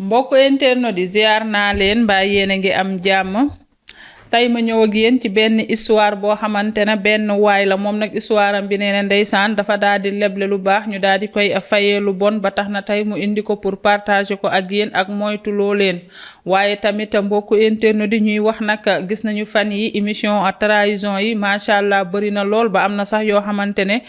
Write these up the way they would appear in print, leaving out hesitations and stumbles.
mbokk internet di ziar naa leen mbaa yéen a ngi am jàmm tey ma ñëw ak yéen ci benn histoire boo xamante ne benn waay la moom nag histoire am bi nee na ndeysaan dafa daal di leble lu baax ñu daal di koy fayee lu bon ba tax na tey mu indi ko pour partager ko ak yéen ak moytuloo leen waaye tamit mbokku internet di ñuy wax nag gis nañu fan yi émission trahison yi macha allah bëri na lool ba am na sax yoo xamante ne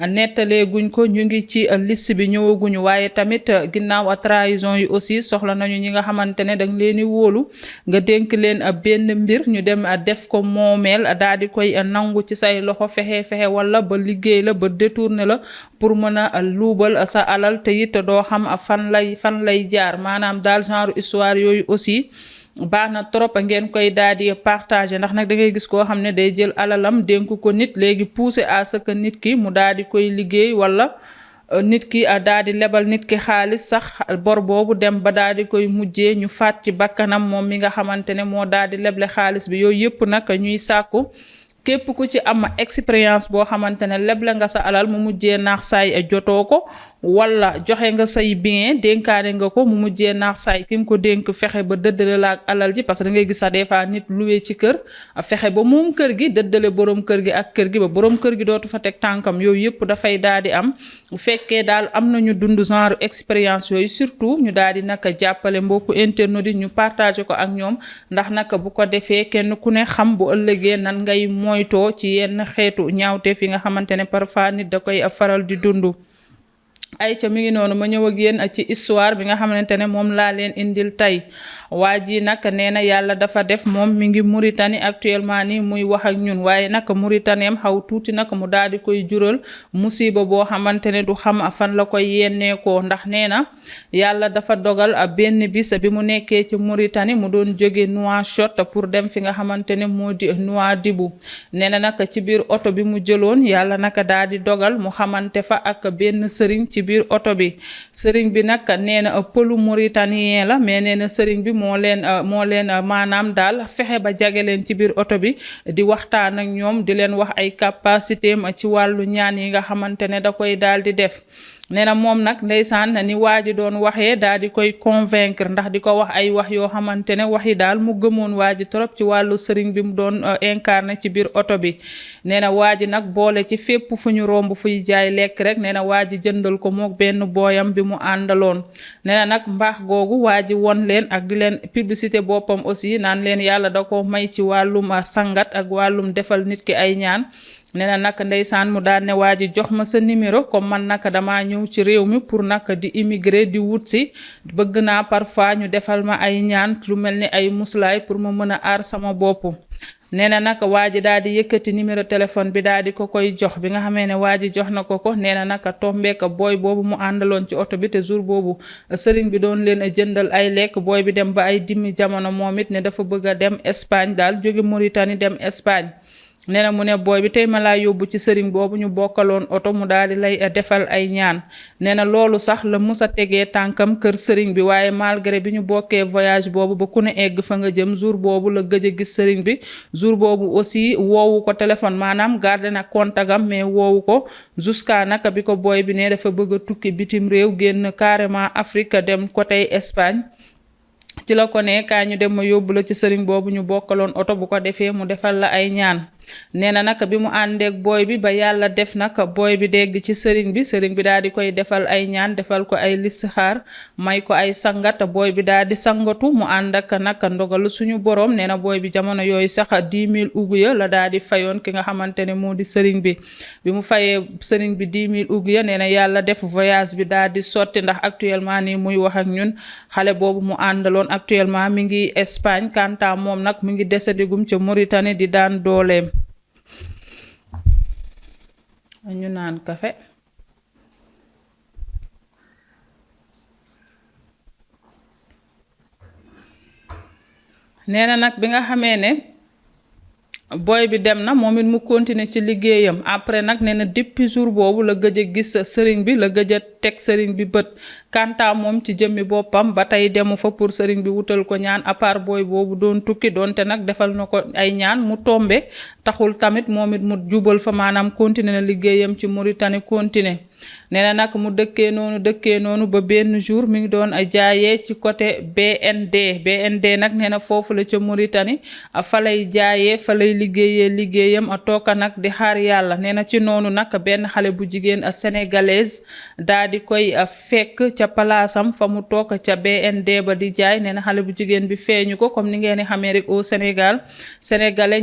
nettalee guñ ko ñu ngi ci liste bi ñëwaguñu waaye tamit ginnaaw trahison yi aussi soxla nañu ñi nga xamante ne danga leen di wóolu nga dénk leen benn mbir ñu dem def ko moomeel daal di koy nangu ci say loxo fexe wala ba liggéey la ba détourné la pour mën a luubal sa alal te it doo xam fan lay jaar maanaam daal genre histoire yooyu aussi baax na trop ngeen koy daal di partager ndax nag da ngay gis koo xam ne day jël alalam dénk ko nit léegi pousser à ce que nit ki mu daal di koy liggéey wala nit ki daal di lebal nit ki xaalis sax bor boobu dem ba daal di koy mujjee ñu faat ci bakkanam moom mi nga xamante ne moo daal di leble xaalis bi yooyu yëpp nag ñuy sàkku képp ku ci am expérience boo xamante ne leble nga sa alal mu mujjee naax saay jotoo ko wala joxe nga say bien dénkaane nga ko mu mujjee naax saay ki nga ko dénk fexe ba dëddale la ak alal ji parce que da ngay gis sax des fois nit loué ci kër fexe ba moom kër gi dëddale borom kër gi ak kër gi ba borom kër gi dootu fa teg tànkam yooyu yëpp dafay daal di am bu fekkee daal am nañu dund genre expérience yooyu surtout ñu daal di naka jàppale mbokku internet yi ñu partagé ko ak ñoom ndax naka bu ko defee kenn ku ne xam bu ëllëgee nan ngay moytoo ci yenn xeetu ñaawteef yi nga xamante ne parfois nit da koy faral di dund. ayca mi ngi noonu ma ñëw ak yéen ci histoire bi nga xamante ne moom laa leen indil tey waa ji nag nee na yàlla dafa def moom mi ngi Mauritanie actuellement nii muy wax ak ñun waaye nag Mauritanieem xaw tuuti nag mu daal di koy jural musiba boo xamante ne du xam fan la koy yenneekoo ndax nee na yàlla dafa dogal benn bis bi mu nekkee ci Mauritanie mu doon jóge Nouakchott pour dem fi nga xamante ne moo di Nouadhibou nee na nag ci biir oto bi mu jëloon yàlla naka daal di dogal mu xamante fa ak benn sëriñ ci biir oto bi sëriñ bi nag nee na pëlu mauritanien la mais nee na sëriñ bi moo leen maanaam daal fexe ba jage leen ci biir oto bi di waxtaan ak ñoom di leen wax ay capacité am ci wàllu ñaan yi nga xamante ne da koy daal di def nee na moom nag ndeysaan ni waa ji doon waxee daal di koy convaincre ndax di ko wax ay wax yoo xamante ne wax yi daal mu gëmoon waa ji trop ci wàllu sëriñ bi mu doon incarné ci biir oto bi nee na waa ji nag boole ci fépp fu ñu romb fuy jaay lekk rek nee na waa ji jëndal ko mook benn booyam bi mu àndaloon nee na nag mbaax googu waa ji won leen ak di leen publicité boppam aussi naan leen yàlla da ko may ci wàllum sangat ak wàllum defal nit ki ay ñaan nee na nag ndeysaan mu daal ne waa ji jox ma sa numéro comme man nag damaa ñëw ci réew mi pour nag di immigré di wut si bëgg naa parfois ñu defal ma ay ñaan lu mel ni ay muslaay pour ma mën a aar sama bopp nee na nag waa ji daal di yëkkati numéro téléphone bi daal di ko koy jox bi nga xamee ne waa ji jox na ko nee na nag tombeek booy boobu mu àndaloon ci oto bi te jour boobu sëriñ bi doon leen jëndal ay lekk booy bi dem ba ay dimmi jamono moom it ne dafa bëgg a dem Espagne daal jóge Mauritanie dem Espagne nee na mu ne booy bi tey ma laa yóbbu ci sëriñ boobu ñu bokkaloon oto mu daal di lay defal ay ñaan nee na loolu sax la mus a tegee tànkam kër sëriñ bi waaye malgré bi ñu bokkee voyage boobu ba ku ne egg fa nga jëm jour boobu la gëj a gis sëriñ bi jour boobu aussi woowu ko téléphone maanaam garde na contagam mais woowu ko jusqu'à naka bi ko booy bi ne dafa bëgg a tukki bitim réew génn carrément Afrique dem côté Espagne ci la ko ne kaa ñu dem ma yóbbu la ci sëriñ boobu ñu bokkaloon oto bu ko defee mu defal la ay ñaan nee na nag bi mu àndeek booy bi ba yàlla def nag booy bi dégg ci sëriñ bi daal di koy defal ay ñaan defal ko ay listixaar may ko ay sangat booy bi daal di sangatu mu ànd ak nag ndogalu suñu borom nee na booy bi jamono yooyu sax 10 000 uguya la daal di fayoon ki nga xamante ne moo di sëriñ bi mu fayee sëriñ bi 10 000 uguya nee na yàlla def voyage bi daal di sotti ndax actuellement nii muy wax ak ñun xale boobu mu àndaloon actuellement mi ngi Espagne kanta moom nag mi ngi desadigum ca Mauritanie di daan dooleem ñu naan kafe nee na nag bi nga xamee ne booy bi dem na moom it mu continuer ci liggéeyam après nag nee na depuis jour boobu la gëj a gis sëriñ bi la gëj a teg sëriñ bi bët kanta moom ci jëmmi boppam ba tey demu fa pour sëriñ bi wutal ko ñaan à part booy boobu doon tukki doonte nag defal na ko ay ñaan mu tombe taxul tamit moom it mu jubal fa maanaam continuer na liggéeyam ci Mauritanie continuer nee na nag mu dëkkee noonu ba benn jour mi ngi doon jaayee ci côté BND nag nee na foofu la ca Mauritanie fa lay jaayee fa lay liggéeyam a tooka nag di xaar yàlla nee na ci noonu nag benn xale bu jigéen sénégalaise daa di koy fekk ca palaasam fa mu toog ca BND ba di jaay nee na xale bu jigéen bi feeñu ko comme ni ngeen di xamee rek au Sénégal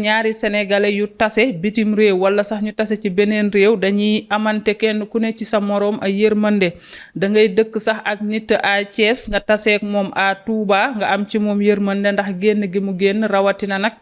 ñaari sénégalais yu tase bitim réew wala sax ñu tase ci beneen réew dañuy amante kenn ku ne ci sa moroom ay yërmande da ngay dëkk sax ak nit à Thiès nga taseek moom à Touba nga am ci moom yërmande ndax génn gi mu génn rawatina nag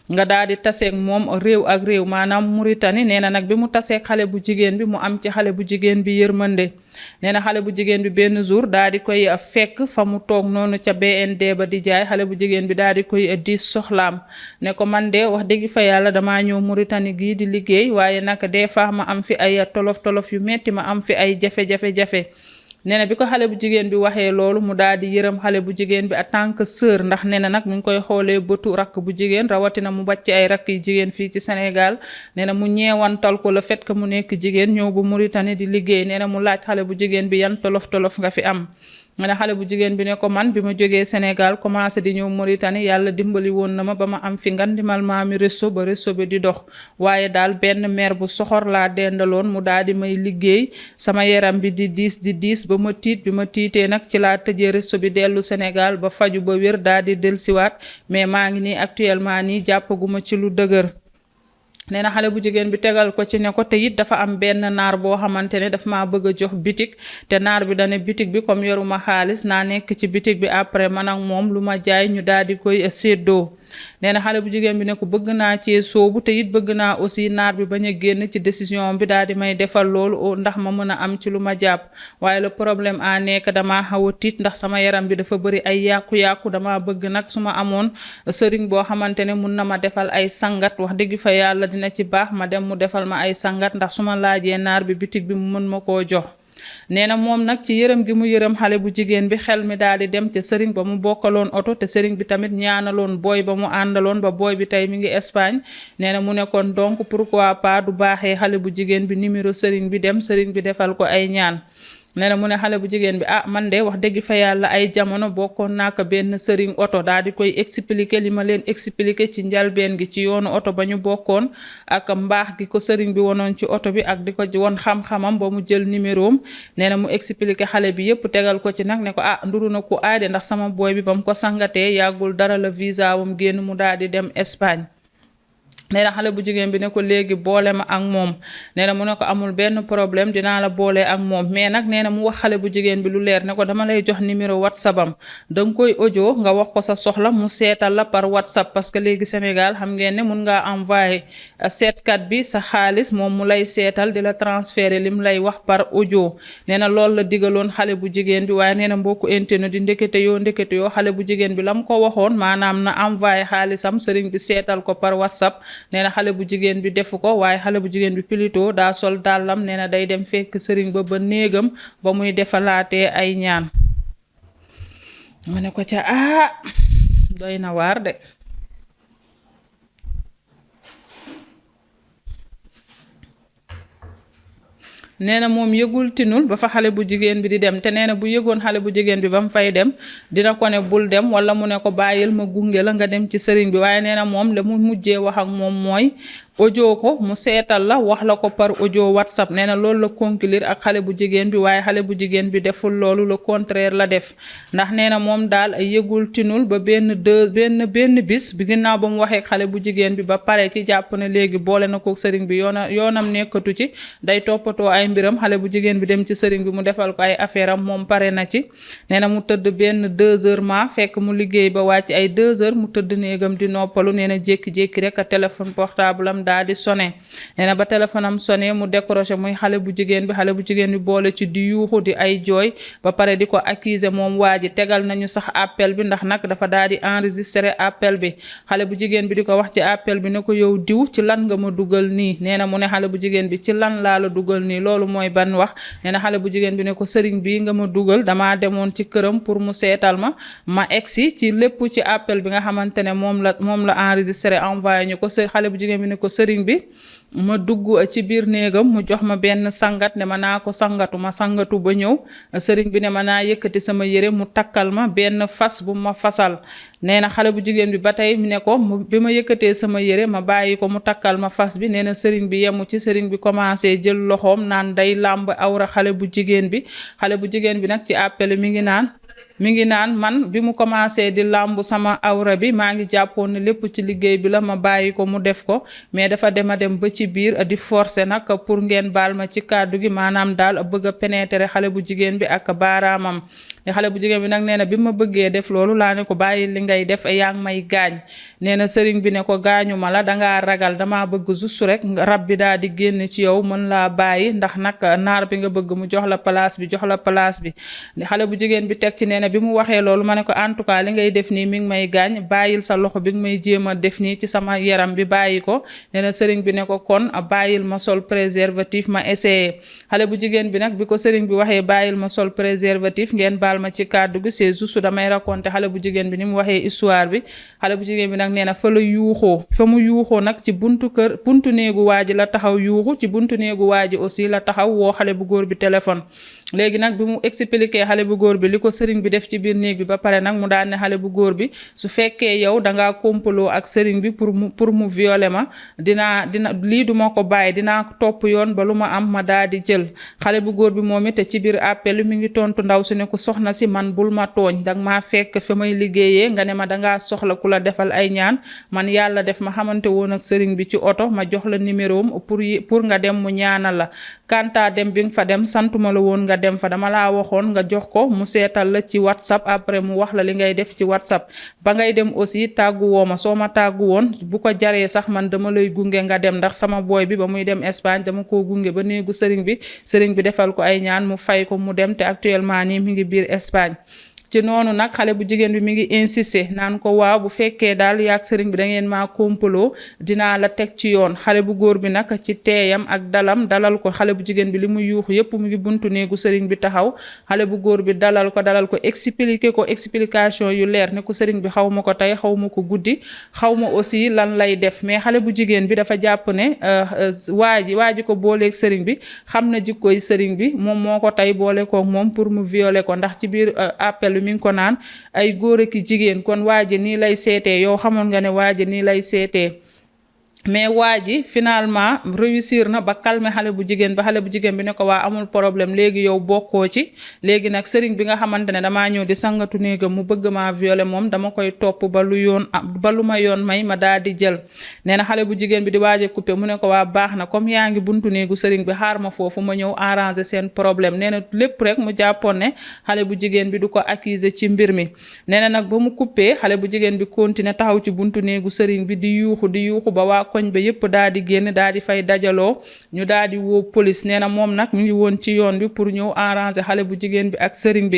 nga daal di taseeg moom réew ak réew maanaam Mauritanie nee na nag bi mu taseeg xale bu jigéen bi mu am ci xale bu jigéen bi yërmande nee na xale bu jigéen bi benn jour daal di koy fekk fa mu toog noonu ca BND ba di jaay xale bu jigéen bi daal di koy di soxlaam ne ko man de wax dëgg fa yàlla damaa ñëw Mauritanie gii di liggéey waaye nag des fois ma am fi ay tolof yu metti ma am fi ay jafe-jafe nee na bi ko xale bu jigéen bi waxee loolu mu daal di yërëm xale bu jigéen bi en tant que sœur ndax nee na nag mu ngi koy xoolee bëtu rakk bu jigéen rawatina mu bàcc ay rakk yu jigéen fii ci Sénégal nee na mu ñeewantal ko le fait que mu nekk jigéen ñëw bu Mauritanie di liggéey nee na mu laaj xale bu jigéen bi yan tolof nga fi am. nga ne xale bu jigéen bi ne ko man bi ma jógee Sénégal commencé di ñëw Mauritanie yàlla dimbali woon na ma ba ma am fi ngandimal maami resto ba resto bi di dox waaye daal benn mère bu soxor laa dendaloon mu daal di may liggéey sama yaram bi di diis ba ma tiit bi ma tiitee nag ci laa tëjee resto bi dellu Sénégal ba faju ba wér daal di dellusiwaat mais maa ngi nii actuellement nii jàppaguma ci lu dëgër. nee na xale bu jigéen bi tegal ko ci ne ko te it dafa am benn naar boo xamante ne dafa maa bëgg a jox bitig te naar bi dane bitig bi comme yoruma xaalis naa nekk ci bitig bi après man ak moom lu ma jaay ñu daal di koy séddoo. nee na xale bu jigéen bi ne ko bëgg naa cee soobu te it bëgg naa aussi naar bi bañ a génn ci décision bi daal di may defal loolu ndax ma mën a am ci lu ma jàpp waaye le problème a nekk dama xaw a tiit ndax sama yaram bi dafa bëri ay yàqu-yàqu dama bëgg nag su ma amoon sëriñ boo xamante ne mun na ma defal ay sangat wax dëgg fa yàlla dina ci baax ma dem mu defal ma ay sangat ndax su ma laajee naar bi bitig bi mu mën ma koo jox. nee na moom nag ci yërëm gi mu yërëm xale bu jigéen bi xel mi daal di dem ca sëriñ ba mu bokkaloon oto te sëriñ bi tamit ñaanaloon booy ba mu àndaloon ba booy bi tey mi ngi Espagne nee na mu nekkoon donc pourquoi pas du baaxee xale bu jigéen bi numéro sëriñ bi dem sëriñ bi defal ko ay ñaan. nee na mu ne xale bu jigéen bi man de wax dëgg fa yàlla ay jamono bokkoon naa ko benn sëriñ oto daal di koy expliquer li ma leen expliquer ci njalbeen gi ci yoonu oto ba ñu bokkoon ak mbaax gi ko sëriñ bi wonoon ci oto bi ak di ko won xam-xamam ba mu jël numéro am nee na mu expliquer xale bi yépp tegal ko ci nag ne ko nduru na ku aade ndax sama booy bi ba mu ko sangatee yàggul dara la visa wam génn mu daal di dem Espagne. nee na xale bu jigéen bi ne ko léegi boole ma ak moom nee na mu ne ko amul benn problème dinaa la boole ak moom mais nag nee na mu wax xale bu jigéen bi lu leer ne ko dama lay jox numéro WhatsApp am danga koy audio nga wax ko sa soxla mu seetal la par WhatsApp parce que léegi Sénégal xam ngeen ne mun ngaa envoyer seetkat bi sa xaalis moom mu lay seetal di la transférer lim lay wax par audio nee na loolu la digaloon xale bu jigéen bi waaye nee na mbokku internet di ndekete yoo xale bu jigéen bi la mu ko waxoon maanaam na envoyer xaalisam sëriñ bi seetal ko par WhatsApp. nee na xale bu jigéen bi defu ko waaye xale bu jigéen bi plutôt daa sol dàllam nee na day dem fekk sëriñ ba néegam ba muy defalaatee ay ñaan ma ne ko ca doy na waar de. nee na moom yëgul tinul ba fa xale bu jigéen bi di dem te nee na bu yëgoon xale bu jigéen bi ba mu fay dem dina ko ne bul dem wala mu ne ko bàyyil ma gunge la nga dem ci sëriñ bi waaye nee na moom la mu mujjee wax ak moom mooy audio ko mu seetal la wax la ko par audio WhatsApp nee na loolu la conclure ak xale bu jigéen bi waaye xale bu jigéen bi deful loolu le contraire la def ndax nee na moom daal ay yëgul tinul ba benn bis bi ginnaaw ba mu waxee xale bu jigéen bi ba pare ci jàpp ne léegi boole na ko sëriñ bi yoonam nekkatu ci day toppatoo ay mbiram xale bu jigéen bi dem ci sëriñ bi mu defal ko ay affaire am moom pare na ci nee na mu tëdd benn 2 heures ma fekk mu liggéey ba wàcc ay 2 heures mu tëdd néegam di noppalu nee na jékki-jékki rek a téléphone portable am daal di sonné nee na ba téléphone am sonné mu décroché muy xale bu jigéen bi boole ci di yuuxu di ay jooy ba pare di ko accuser moom waa ji tegal nañu sax appel bi ndax nag dafa daal di enregistré appel bi xale bu jigéen bi di ko wax ci appel bi ne ko yow diw ci lan nga ma dugal nii nee na mu ne xale bu jigéen bi ci lan laa la dugal nii loolu mooy ban wax nee na xale bu jigéen bi ne ko sëriñ bii nga ma dugal damaa demoon ci këram pour mu seetal ma egsi ci lépp ci appel bi nga xamante ne moom la enregistré envoyé ñu ko xale bu jigéen bi ne ko sëriñ bi ma dugg ci biir néegam mu jox ma benn sangat ne ma naa ko sangatu ma sangatu ba ñëw sëriñ bi ne ma naa yëkkati sama yére mu takkal ma benn fas bu ma fasal nee na xale bu jigéen bi ba tey mu ne ko bi ma yëkkatee sama yére ma bàyyi ko mu takkal ma fas bi nee na sëriñ bi yemu ci sëriñ bi commencé jël loxoom naan day làmb awra xale bu jigéen bi nag ci appel mi ngi naan man bi mu commencé di làmbu sama awra bi maa ngi jàppoon ne lépp ci liggéey bi la ma bàyyi ko mu def ko mais dafa dem ba ci biir di forcer nag pour ngeen baal ma ci kàddu gi maanaam daal bëgg a pénétrer xale bu jigéen bi ak baaraamam xale bu jigéen bi nag nee na bi ma bëggee def loolu laa ne ko bàyyi li ngay def yaa ngi may gaañ nee na sëriñ bi ne ko gaañu ma la dangaa ragal damaa bëgg juste rek rab bi daal di génn ci yow mën laa bàyyi ndax nag naar bi nga bëgg mu jox la place bi xale bu jigéen bi teg ci nee na bi mu waxee loolu ma ne ko en tout cas li ngay def nii mi ngi may gaañ bàyyil sa loxo bi nga may jéem a def nii ci sama yaram bi bàyyi ko nee na sëriñ bi ne ko kon bàyyil ma sol préservatif ma essayé xale bu jigéen bi nag bi ko sëriñ bi waxee bàyyil ma sol préservatif ngeen baal ma ci kàddu gi c'est juste damay raconter xale bu jigéen bi ni mu waxee histoire bi xale bu jigéen bi nag nee na fa mu yuuxoo nag ci buntu néegu waa ji la taxaw yuuxu ci buntu néegu waa ji aussi la taxaw woo xale bu góor bi téléphone léegi nag bi mu expliqué xale bu góor bi li ko sëriñ bi def ci biir néeg bi ba pare nag mu daan ne xale bu góor bi su fekkee yow dangaa complot ak sëriñ bi pour mu violer ma dina lii duma ko bàyyi dinaa topp yoon ba lu ma am ma daa di jël xale bu góor bi moom it ci biir appel mi ngi tontu ndaw su ne ko soxna si man bul ma tooñ danga maa fekk fa may liggéeyee nga ne ma dangaa soxla ku la defal ay ñaan man yàlla def ma xamante woon ak sëriñ bi ci oto ma jox la numéro am pour nga dem mu ñaanal la kanta dem bi nga fa dem santuma la woon nga dem fa dama laa waxoon nga jox ko mu seetal la ci WhatsApp après mu wax la li ngay def ci WhatsApp ba ngay dem aussi tàggu woo ma soo ma tàggu woon bu ko jaree sax man dama lay gunge nga dem ndax sama booy bi ba muy dem Espagne dama koo gunge ba néegu sëriñ bi defal ko ay ñaan mu fay ko mu dem te actuellement nii mi ngi biir Espagne ci noonu nag xale bu jigéen bi mi ngi insister naan ko waaw bu fekkee daal yaag sëriñ bi da ngeen maa kompaloo dinaa la teg ci yoon xale bu góor bi nag ci teeyam ak dalal ko xale bu jigéen bi li muy yuuxu yépp mu ngi buntu néegu sëriñ bi taxaw xale bu góor bi dalal ko expliquer ko explication yu leer ne ko sëriñ bi xaw ma ko tey xaw ma ko guddi xaw ma aussi lan lay def mais xale bu jigéen bi dafa jàpp ne waa ji ko booleeg sëriñ bi xam na jikkoy sëriñ bi moom moo ko tey boole koog moom pour mu violer ko ndax ci biir appel mi ngi ko naan ay góor ak jigéen kon waa ji nii lay seetee yow xamoon nga ne waa ji nii lay seetee mais waa ji finalement réussir na ba calmer xale bu jigéen bi ne ko waa amul problème léegi yow bokkoo ci léegi nag sëriñ bi nga xamante ne damaa ñëw di sangatu néegam mu bëgg maa violer moom dama koy topp ba lu ma yoon may ma daal di jël nee na xale bu jigéen bi di waaj a coupé mu ne ko waa baax na comme yaa ngi buntu néegu sëriñ bi xaar ma foofu ma ñëw arranger seen problème nee na lépp rek mu jàppoon ne xale bu jigéen bi du ko accuser ci mbir mi nee na nag ba mu coupé xale bu jigéen bi continuer taxaw ci buntu néegu sëriñ bi di yuuxu ba waa koñ ba yëpp daal di génn daal di fay dajaloo ñu daal di woo police nee na moom nag mu ngi woon ci yoon bi pour ñëw arranger xale bu jigéen bi ak sëriñ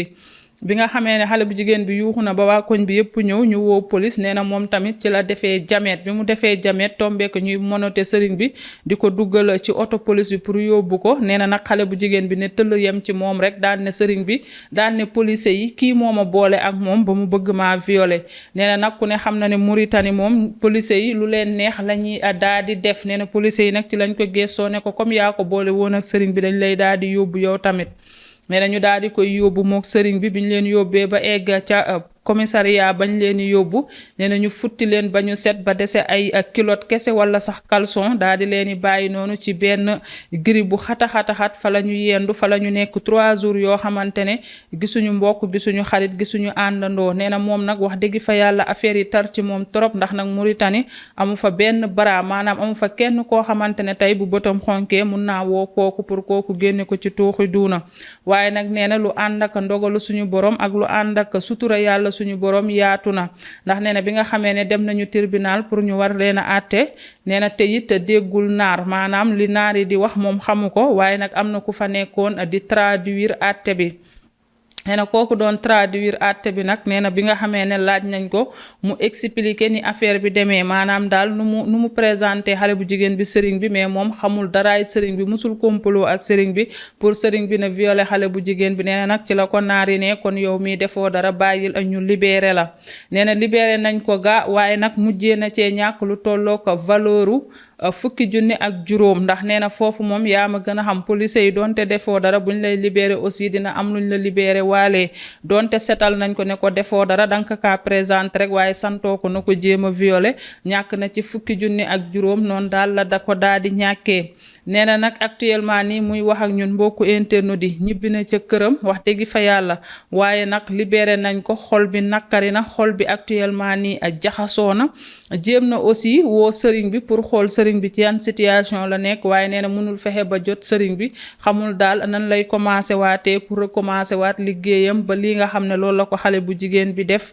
bi nga xamee ne xale bu jigéen bi yuuxu na ba waa koñ bi yëpp ñëw ñu woo police nee na moom tamit ci la defee jamet bi mu defee jamet tombeek ñuy monote sëriñ bi di ko duggal ci auto police bi pour yóbbu ko nee na nag xale bu jigéen bi ne tëll yem ci moom rek daan ne sëriñ bi daan ne police yi kii moo ma boole ak moom ba mu bëgg maa violer nee na nag ku ne xam na ne Mauritanie moom police yi lu leen neex la ñuy daal di def nee na police yi nag ci lañ ko gëstoo ne ko comme yaa ko boole woon ak sëriñ bi dañ lay daal di yóbbu yow tamit mais nañu daal di koy yóbbu mook sëriñ bi biñ leen yóbbee ba egg ca commissariat bañ leen di yóbbu nee na ñu futti leen ba ñu set ba dese ay kilote kese wala sax caleçon daal di leen di bàyyi noonu ci benn gri bu xat fa la ñu yendu fa la ñu nekk 3 jours yoo xamante ne gisuñu mbokk gisuñu xarit gisuñu àndandoo nee na moom nag wax dëgg fa yàlla affaire yi tar ci moom trop ndax nag Mauritanie amu fa benn bras maanaam amu fa kenn koo xamante ne tey bu bëtam xonkee mun naa woo kooku pour kooku génne ko ci tuuxi duuna waaye nag nee na lu ànd ak ndogalu suñu borom ak lu ànd ak sutura yàlla suñu borom yaatu na ndax nee na bi nga xamee ne dem nañu tribunal pour ñu war leen a àtte nee na te it déggul naar maanaam li naar yi di wax moom xamu ko waaye nag am na ku fa nekkoon di traduire àtte bi nee na kooku doon traduire àtte bi nag nee na bi nga xamee ne laaj nañ ko mu expliquer ni affaire bi demee maanaam daal nu mu présenté xale bu jigéen bi sëriñ bi mais moom xamul daraay sëriñ bi musul complot ak sëriñ bi pour sëriñ bi na violer xale bu jigéen bi nee na nag ci la ko naari ne kon yow mii defoo dara bàyyil ak ñu libéré la nee na libéré nañ ko waaye nag mujjee na cee ñàkk lu tolloo ko valeuru fukki junni ak juróom ndax nee na foofu moom yaa ma gën a xam police yi donte defoo dara buñ lay libéré aussi dina am luñ la libéré waalee donte setal nañ ko ne ko defoo dara danga kaa présenter rek waaye santoo ko na ko jéem a violé ñàkk na ci fukki junni ak juróom noonu daal la da ko daal di ñàkkee. nee na nag actuellement nii muy wax ak ñun mbokku internet yi ñibbi na ca këram wax dëgg fa yàlla waaye nag libéré nañ ko xol bi nakkari na xol bi actuellement nii ak jaxasoo na jéem na aussi woo sëriñ bi pour xool sëriñ bi ci yan situation la nekk waaye nee na mënul fexe ba jot sëriñ bi xamul daal nan lay commencé waatee pour recommencer waat liggéeyam ba lii nga xam ne loolu la ko xale bu jigéen bi def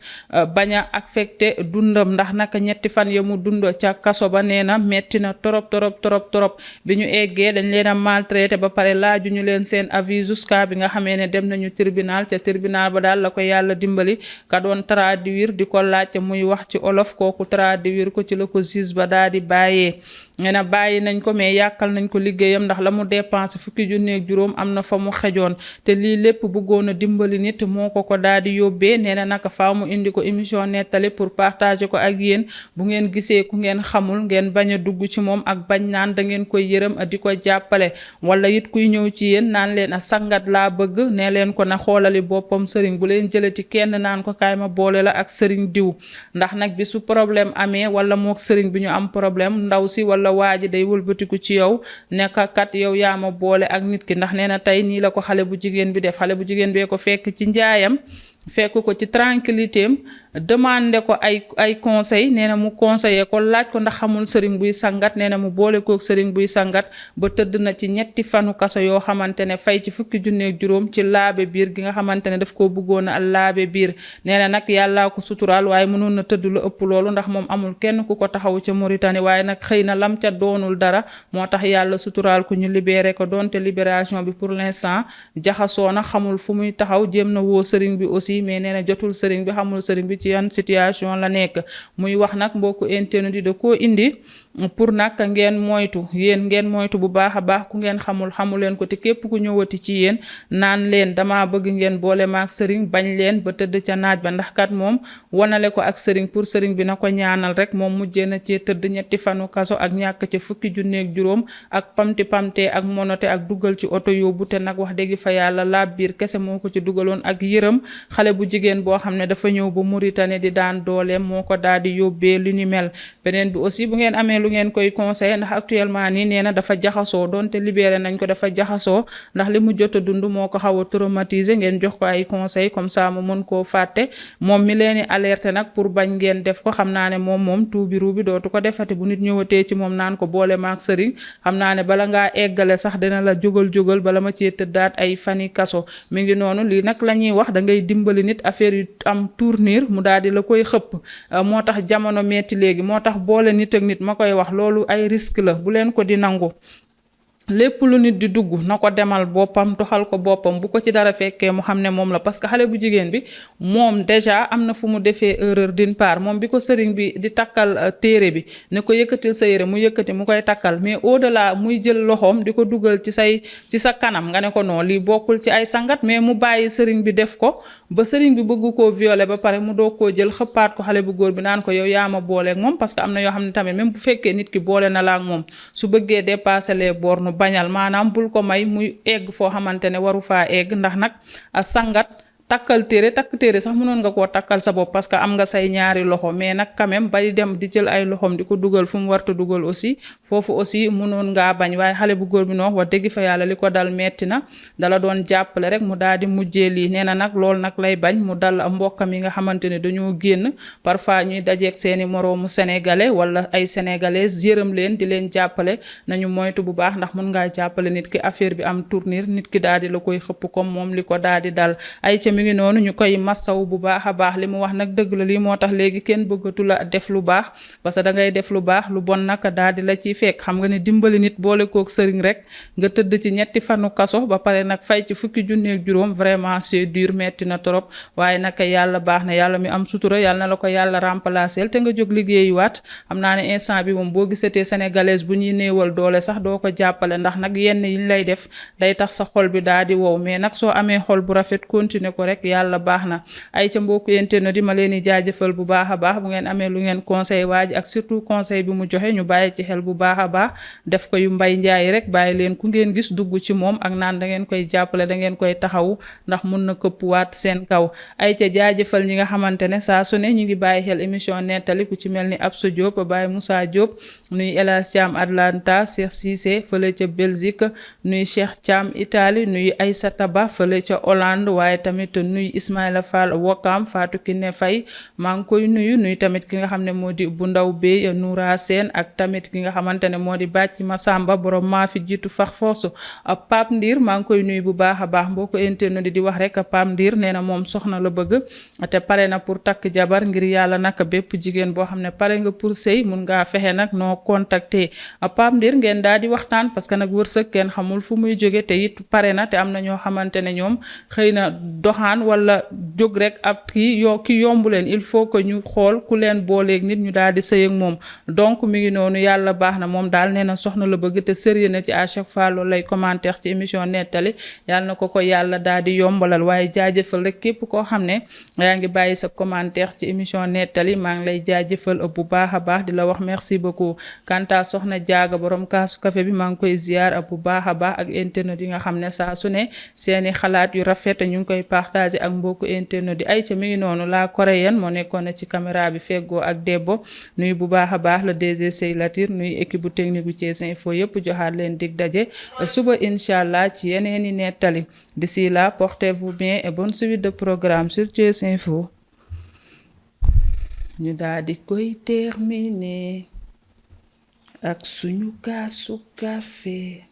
bañ a affecté dundam ndax naka ñetti fan ya mu dund ca kaso ba nee na metti na torop bi ñu eggee dañ leen a maltraité ba pare laaju ñu leen seen avis jusqu'à bi nga xamee ne dem nañu tribunal ca tribunal ba daal la ko yàlla dimbali ka doon traduire di ko laaj muy wax ci olof kooku traduire ko ci la ko juge ba daal di bàyyee. nee na bàyyi nañ ko mais yàkkal nañ ko liggéeyam ndax la mu dépensé fukki junni ak juróom am na fa mu xejoon te lii lépp bëggoon a dimbali nit moo ko daal di yóbbee. nee na naka faaw mu indi ko émission nettali pour partager ko ak yéen bu ngeen gisee ku ngeen xamul ngeen bañ a dugg ci moom ak bañ naan da ngeen koy yërëm di ko jàppale wala it kuy ñëw ci yéen naan leen a sangat laa bëgg nee leen ko na xoolali boppam sëriñ bu leen jëlati kenn naan ko kaay ma boole la ak sëriñ diw ndax nag bi su problème amee wala mook sëriñ bi ñu am problème ndaw si wala waa ji day wëlbatiku ci yow nekk kat yow yaa ma boole ak nit ki ndax nee na tey nii la ko xale bu jigéen bi def xale bu jigéen bee ko fekk ci njaayam fekk ko ci tranquillité am demandé ko ay conseil nee na mu conseillé ko laaj ko ndax xamul sëriñ buy sangat nee na mu boole kook sëriñ buy sangat ba tëdd na ci ñetti fanu kaso yoo xamante ne fay ci fukki junni ak juróom ci laabe biir gi nga xamante ne daf koo bëggoon a laabe biir. nee na nag yàllaa ko suturaal waaye mënoon na tëdd lu ëpp loolu ndax moom amul kenn ku ko taxaw ca Mauritanie waaye nag xëy na lam ca doonul dara moo tax yàlla suturaal ko ñu libéré ko donte libération bi pour l'instant jaxasoo na xamul fu muy taxaw jéem na woo sëriñ bi aussi mais nee na jotul sëriñ bi xamul sëriñ bi ci yan situation la nekk. muy wax nag mbokku internet yi da koo indi pour nag ngeen moytu ngeen moytu bu baax a baax ku ngeen xamu leen ko te képp ku ñëwati ci yéen naan leen dama bëgg ngeen boole maak sëriñ bañ leen ba tëdd ca naaj ba ndax kat moom wanale ko ak sëriñ pour sëriñ bi na ko ñaanal rek moom mujjee na ci tëdd ñetti fanu kaso ak ñàkk ca fukki junni ak juróom ak pamte ak monote ak dugal ci oto yóbbu te nag wax dëgg fa yàlla laab biir kese moo ko ci dugaloon ak yërëm xale bu jigéen boo xam ne dafa ñëw ba Mauritanie di daan dooleem moo ko daal di yóbbee lu ni mel. beneen bi aussi bu ngeen amee lu ngeen koy conseillé ndax actuellement nii nee na dafa jaxasoo donte libéré nañ ko dafa jaxasoo ndax li mu jot a dund moo ko xaw a traumatisé ngeen jox ko ay conseil comme ça mu mën koo fàtte moom mi leen di alerté nag pour bañ ngeen def ko xam naa ne moom tuubi ruubi dootu ko defati bu nit ñëwatee ci moom naan ko boole maak sëriñ xam naa ne bala ngaa eggale sax dina la jógal bala ma cee tëddaat ay fani kaso mi ngi noonu lii nag la ñuy wax da ngay dimbali nit affaire yu am tournure mu daal di la koy xëpp moo tax jamono metti léegi moo tax boole nit ak nit ma koy wax loolu ay risque la bu leen ko di nangu. lépp lu nit di dugg na ko demal boppam doxal ko boppam bu ko ci dara fekkee mu xam ne moom la parce que xale bu jigéen bi moom déjà am na fu mu defee erreur d'une part moom bi ko sëriñ bi di takkal téere bi ne ko yëkkatil sa yére mu yëkkati mu koy takkal mais au delà muy jël loxoom di ko dugal ci sa kanam nga ne ko non lii bokkul ci ay sangat mais mu bàyyi sëriñ bi def ko ba sëriñ bi bëgg koo violer ba pare mu doog koo jël xëppaat ko xale bu góor bi naan ko yow yaa ma booleeg moom parce que am na yoo xam ne tamit même bu fekkee nit ki boole na la ak moom su bëggee dépasser les bornes bañal maanaam bul ko may muy egg foo xamante ne waru faa egg ndax nag a sangat takk téere sax mënoon nga koo takkal sa bopp parce que am nga say ñaari loxo mais nag quand même bay dem di jël ay loxom di ko dugal fu mu warta dugal aussi foofu aussi mënoon ngaa bañ waaye xale bu góor bi noo wax dëgg fa yàlla li ko dal metti na dala doon jàppale rek mu daal di mujjee lii nee na nag loolu nag lay bañ mu dal mbokkam yi nga xamante ne dañoo génn parfois ñuy dajeeg seeni moroomu sénégalais wala ay sénégalaises yërëm leen di leen jàppale nañu moytu bu baax ndax mën ngaa jàppale nit ki affaire bi am tournure nit ki daal di la koy xëpp comme moom li ko daal di dal mi ngi noonu ñu koy mastaw bu baax a baax li mu wax nag dëgg la lii moo tax léegi kenn bëggatu la def lu baax parce que da ngay def lu baax lu bon nag daal di la ciy fekk xam nga ne dimbali nit boole kook sëriñ rek nga tëdd ci ñetti fanu kaso ba pare nag fay ci fukki junni ak juróom vraiment c'est dur metti na trop waaye nag yàlla baax na yàlla mi am sutura yàlla na la ko yàlla remplacer te nga jóg liggéeyuwaat xam naa ne instant bi moom boo gisatee sénégalaise bu ñuy néewal doole sax doo ko jàppale ndax nag yenn yi lay def day tax sa xol bi daal di wow mais nag soo amee xol bu rafet continuer ko rek yàlla baax na. ay ca mbokku internet di ma leen di jaajëfal bu baax a baax bu ngeen amee lu ngeen conseil waaj ak surtout conseil bi mu joxe ñu bàyyi ci xel bu baax a baax def ko yu Mbay Njaay rek bàyyi leen ku ngeen gis dugg ci moom ak naan da ngeen koy jàppale da ngeen koy taxawu ndax mun na këppwaat seen kaw. ay ca jaajëfal ñi nga xamante ne saa su ne ñu ngi bàyyi xel émission nettali ku ci mel ni Absou Diop Baye Moussa Diop nuy El Hadj Thiam Atlanta Cheikh Cissé fële ca Belgique nuy Cheikh Thiam Italie nuy Aïssata Ba fële ca Hollande waaye tamit nuy Ismaïla Fall Wakam Fatou Kiné Faye maa ngi koy nuyu tamit ki nga xam ne moo di bu ndaw bey Noura Sène ak tamit ki nga xamante ne moo di bàcc Masamba borom maa fi jiitu fax force Pape Ndir maa ngi koy nuyu bu baax a baax mboo ko internet di wax rek Pape Ndir nee na moom soxna la bëgg te pare na pour takk jabar ngir yàlla nag bépp jigéen boo xam ne pare nga pour sëy mun ngaa fexe nag noo contacter Pape Ndir ngeen daal di waxtaan parce que nag wërsëg kenn xamul fu muy jóge te it pare na te am na ñoo xamante ne ñoom xëy na doxaan wala jóg rek ab ki yombu leen il faut que ñu xool ku leen booleeg nit ñu daal di sëy ak moom donc mi ngi noonu yàlla baax na moom daal nee na soxna la bëgg te sérieux na ci à chaque fois loolu lay commentaire ci émission nettali yàlla na ko yàlla daal di yombalal waaye jaajëfal rek képp koo xam ne yaa ngi bàyyi sa commentaire ci émission nettali maa ngi lay jaajëfal bu baax a baax di la wax merci beaucoup kanta soxna jaaga borom kaasu café bi maa ngi koy ziar bu baax a baax ak internet yi nga xam ne saa su ne seeni xalaat yu rafet ñu ngi koy partager ak mbokku internet yi ay ca mi ngi noonu la coréenne moo nekkoon ci caméra bi feggoo ak Debbo nuyu bu baax a baax le DG Sey Latir nuyu équipe bu technique bu Thiès Info yëpp joxaat leen dig daje suba incha allah ci yeneeni nettali d'ici là portez-vous bien et bonne suite de programme sur Thiès Info ñu daal di koy terminer ak suñu kaasu café